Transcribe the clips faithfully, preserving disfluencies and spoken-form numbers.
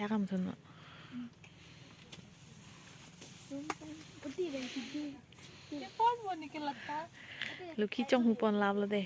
Thakam thun. Lokhi chonghu pon lap lo de.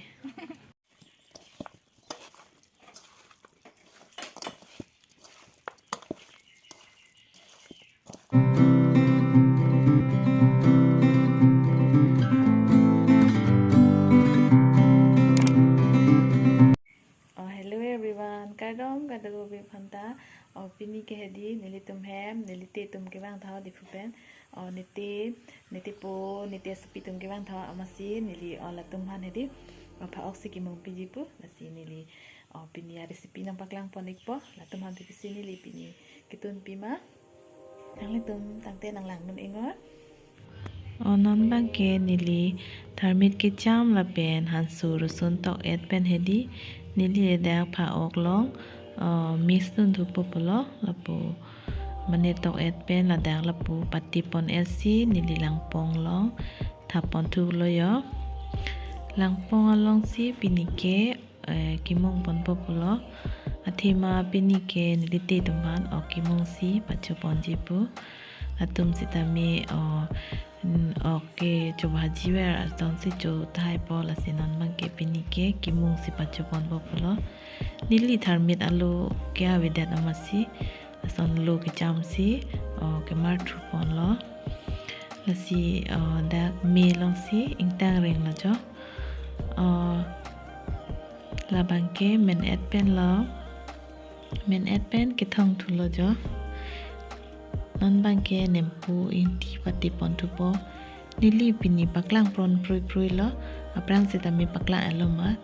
Oh, hello everyone. Kardom kadokave aphanta. Oh, pini ke hedi nelitum hem, neli te atum kevang tha Diphu pen. Oh, ne te, ne tepo, ne te asopi atum kevang tha, amatsi neli, oh, latum aphan hedi, oh, pha-ok si kemung piji pu, lasi neli, oh, pini a-recipe nangpaklang pon ikpo, latum aphan pi pusi neli pini ketun pima. Nanglitum tangte nanglang dun iknon. Oh, non abangke neli tharmit kecham lapen hanso rosun tok-et pen hedi, neli ladak pha-ok along, oh, mix dun thupo pulo, lapu mane tok-et pen ladak lapu pati pon-et si neli langpong along thap pon thulo jo. Langpong along si pini ke, eh, kemung ponpo pulo. Athema pini ke neli te atum aphan ok kemung si pacho ponji pu. Latum sitame, oh, mm, ok ke chobhaji ver ason si cho tahai po, lasi non abangke pini ke kemung si pacho ponpo pulo. Neli tharmit alo ke avedet amatsi, lason lo kecham si, oh, kemar thu ponlo. Lasi, oh, dak me along si ingtang reng lo jo. Oh, labangke men-et pen lo. Men-et pen kethong thulo jo. Non abangke nempu ingti pati pon thupo. Neli pini paklang pon prui prui lo. Aphrang sitame paklang-et lo ma.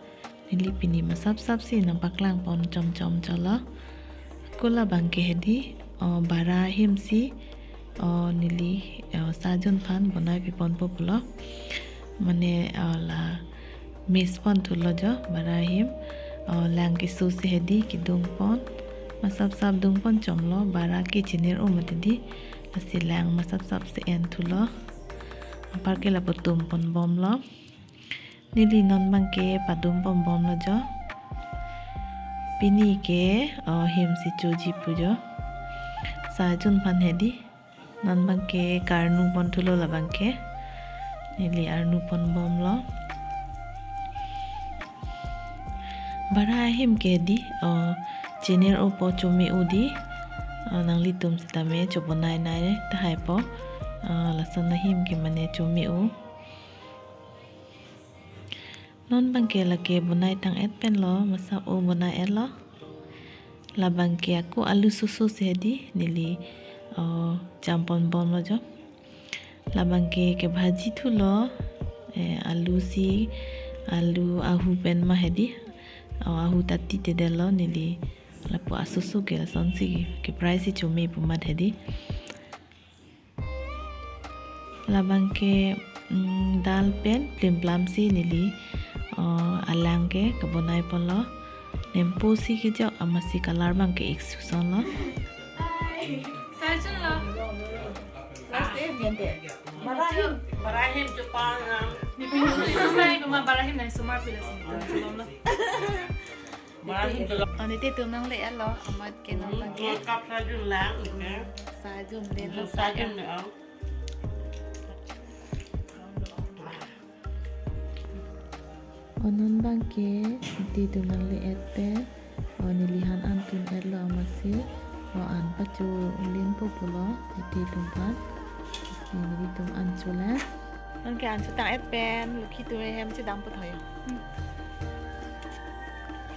Neli pini masap sap si nangpaklang pon chom chom cholo. Ako labangke hedi, oh, bara ahem si, oh, neli, oh, sir Jun aphan bonai pi ponpo pulo. Mane, oh, la mix pon thulo jo, bara ahem, oh, lang keso si hedi kedung pon. Masap sap dung pon chomlo, bara ke chinir-o mati di. Lasi lang masap sap si en thulo. Anparke lapu tum pon bomlo. Neli non abangke padum pon bomlo jo. Pini ke, oh, hem si choji pu jo. Sir Jun aphan hedi. Non abangke karnu pon thulo labangke. Neli arnu pon bomlo. Bara ahem ke di, oh, chinir-o po, chome-o di. Oh, nanglitum sitame chobonai nai tahai po. Oh, lason ahem ke mane chome-o. Non abangke lake bonai tang-et pen lo, masap-o bonai-et lo. Labangke ako alu soso si hedi, neli, oh, cham pon bomlo jo. Labangke kebhaji thulo, eh, alu si, alu ahu pen ma hedi, oh, ahu tati te detlo neli, lapu asoso ke lason si ke, ke fry si chome pu mat hedi. Labangke, mm, dal pen plim plam si neli, oh, alang ke kebonai ponlo. Nempo si kejok amatsi color abangke ik suson lo. Sir Jun lo. Last day gente. Bara ahem. Bara ahem chupang. Ni pin lo. Bara ahem na sumar pila sini. Belum lo. Bara ahem chulok. Oh, ne te atum nangle-et lo, amat ke non abangke. Cup sir Jun lang, oke. Sir Jun le lo. Sir Jun le, oh. Oh, non abangke, ne te atum nangle-et pen, oh, neli han an tun-et lo amatsi, oh, an pacho lim po pulo, ne te atum aphan, si nelitum an cho le. Non ke an cho tang-et pen, Lokhi atum hem chedam po thoi. Hmm.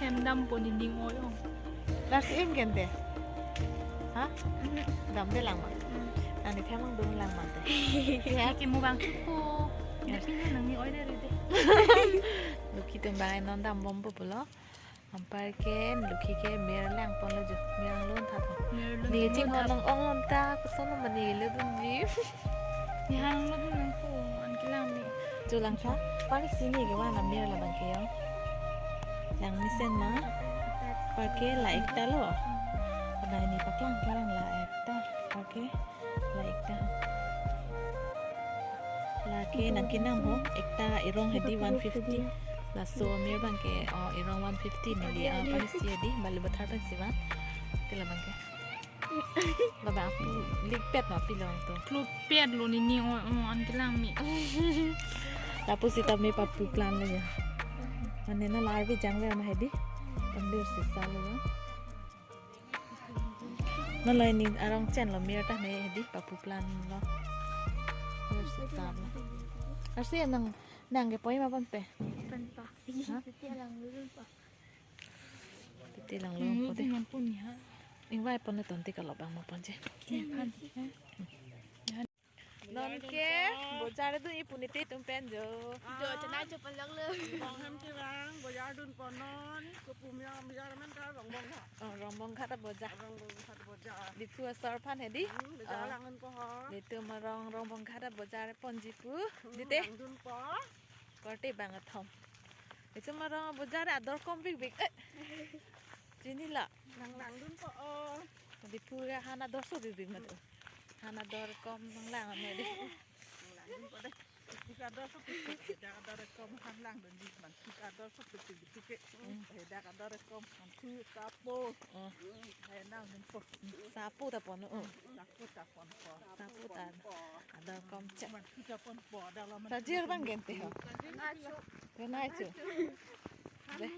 Hem dam po ni ning oi ong. Lasi em kente. Ha? Mhm. Damde lang ma. Hmm. Nangli hem angdung lang ma te. Ya. Ke mo bang po. Ya. Dia pin nangli oi de re de. Lokhi atum bang non dam bompo pulo. Anparke Lokhi ke mir lang ponlo jo. Mir ang lun tha. Mir lun. Ne chingho nang ong lun ta, koson mane le dunji. Ne hang lo dun nang ko, an kelang ne. Cho lang tha, pari sini ke wana mir labangke yo. Lang mesen ma, anparke la ekta lo. Pada ini paklang kelang la ekta, anparke la ekta. Lake nang kenam ho, ekta erong hedi one fifty. Laso mir abangke, oh, erong one fifty neli, ah, pari si hedi, Balu Bathar pen si ba. Ke labangke. Labang apu likpet ma pilong to. Klopet lo nini o o an kelang mi. Lapu sitame papu plan lo ya. Mane na larvi jangver ma hedi. Tambir sisa lo ya. Nalo ini arong chen lo mir ta me hedi papu plan lo. Mir sisa lo. Arsi nang nang kepoi ma ponpe. Pen pa. Ha? Titi alang dulu pa. Titi lang lo Hmm, po de. Tingnan po niya. Ingvai pon ton ti kalobang ma ponji. Niya pan. Non ke bojar dun-i pu niti tum pen jo. Jo chana cho palak le. Bong hem tirang bojar dun pon non. Kopu mia mia men ka Rongbong ha. Oh, Rongbong Ghat bojar. Rongbong Ghat bojar. Diphu asor aphan hedi. Hmm, bojar Ah. Lang dun po ho. Nelitum arong Rongbong Ghat bojar ponji pu. Hmm, Dite. Lang dun po. Korte bang athom. Nelitum arong bojar ador kom bik bik. Eh. Chini la. Nang lang dun po o. Diphu ke han ador so bik bik madu. Han ador kom nang lang ame de. Nang lang dun po de. Diphu ke ador so bik bik. Dak ador kom han lang dun di man. Diphu ke ador so bik bik bik ke. Hmm. Eh, dak ador kom han thu sapo. Oh. Hmm, hai lang dun po. Sapo ta pon o. Sapo ta pon po. Sapo ta. Ador kom chek. Man thu ta pon po. Dak la man Sajir bang gente ho. Kena chu. Kena chu. Deh.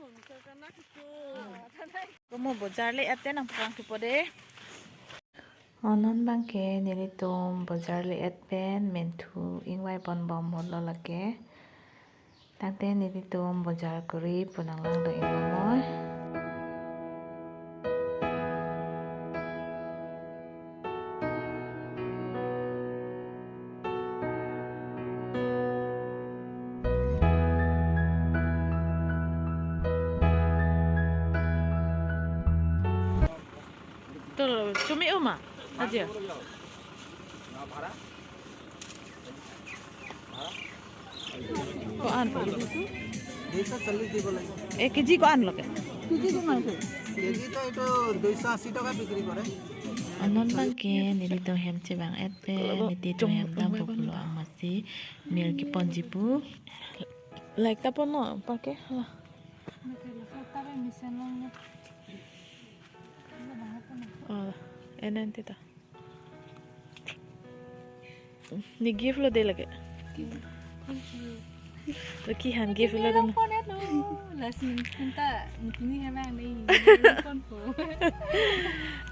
Komo bojar le-et te nang pang thupo de. O non bang ke nelitum bojar le-et pen menthu ingvai pon bom holo lake. Tangte nelitum bojar kori pu nang lang do ingvai moi. To chumi uma aja. Ko-an? দুইশ চল্লিশ দিব লাগিব। এক KG ko-an lo ke? KG তো এইটো দুইশ আশী টকা বিক্ৰী কৰে। O non bang ke nelitum hem chevang-et pen nelitum hem dam pulo amatsi mir keponji pu. Like ta pon no pa ke hala. Oh, enen tita. Ne gift lo de lake. Thank you. Lake han gift lo de. Pon lo. Last minute ta, ini hemang ni. Pon po.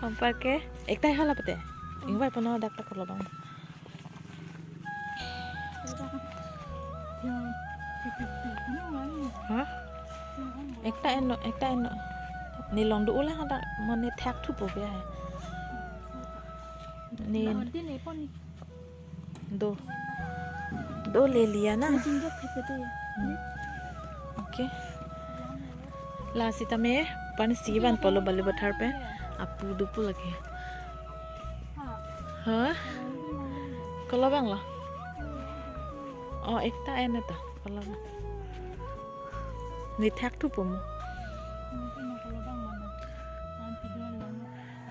Ampa ke, ektai hala pate. Ingvai pon no dak tak lo bang. Ha? Ekta enlo, ekta enlo. Ne long do ulang ada mane thak thupo ya. Ne do. Do le liya na. Okay. La sitame pan si van polo Balipathar pen apu do pu lake. Ha? Kolobang lo? Oh, ekta en ta. Kolobang. Ne thak thupo mo.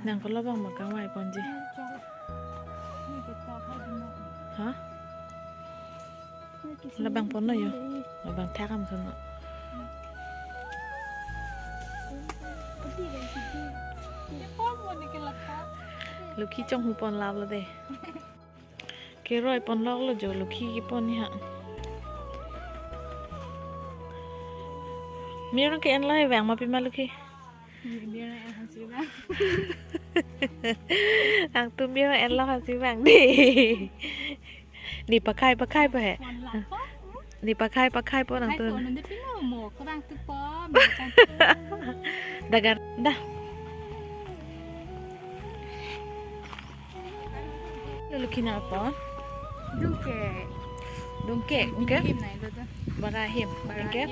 Nang kolobang ma kangvai ponji. Ha? Labang pon no yo. Labang thak am son no. Lukhi chonghu pon lap lo de. Keroi pon lok lo jo lukhi kepon ni ha. Mir ke en lo vang ma pima lukhi. Mir en han si vang. Ang tu mir en lo han si vang de. Ne pakhai pakhai pa he. Pon lap po. Ne pakhai pakhai po nang tu. Hai po nang de pino mo ko bang tu po. Dagar dah. Lukhi na po. Dungke. Dungke, dungke. Him na ilo do. Bara him. Bara him. Dungke.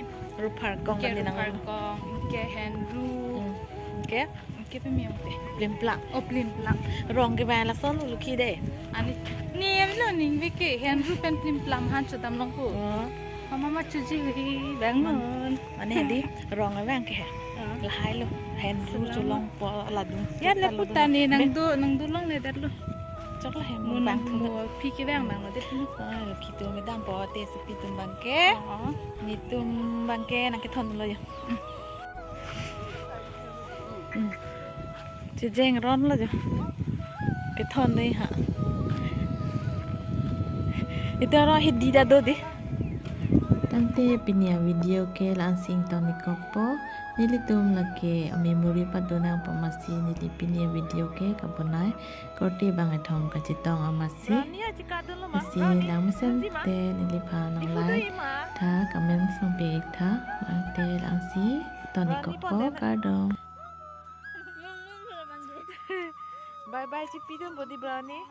Ruphar kong. Dungke kan nang. Ruphar kong. Dungke henru. Hmm. Dungke. Dungke pe miang pe. Plimpla. Oh, plimpla. Rong ke ba lason lukhi de. Ani ni amlo ning beke henru pen plimpla han chodam long ko. Oh. Mama ma chuji wi bang non. Mane di rong abang ke. Ah. Lahai lo. Henru cholong po ladung. Ya le puta ni nang do nang do long le dat lo. Chok la hem mun bang thu. Mo phi ke bang nang lo det ni. Ah, lukhi tu me dam po te sepi tum bang ke. Oh. Netum bang ke nang kethon lo ya. Hmm. Chejeng ron lo jo. Kethon dei ha. Ito ro hidi ta do dei. Tangte pini avideo ke la-an si ingtonikokpo. Nelitum lake amemory padonangpo amatsi neli pini avideo ke kabonai. Korte bang kethom kachetong amatsi. Lasi langmesen te neliphan nang like tha, comments nang pe tha. Tangte la-an si tonikokpo, kardom. Bye bye si pidun bodi brownie.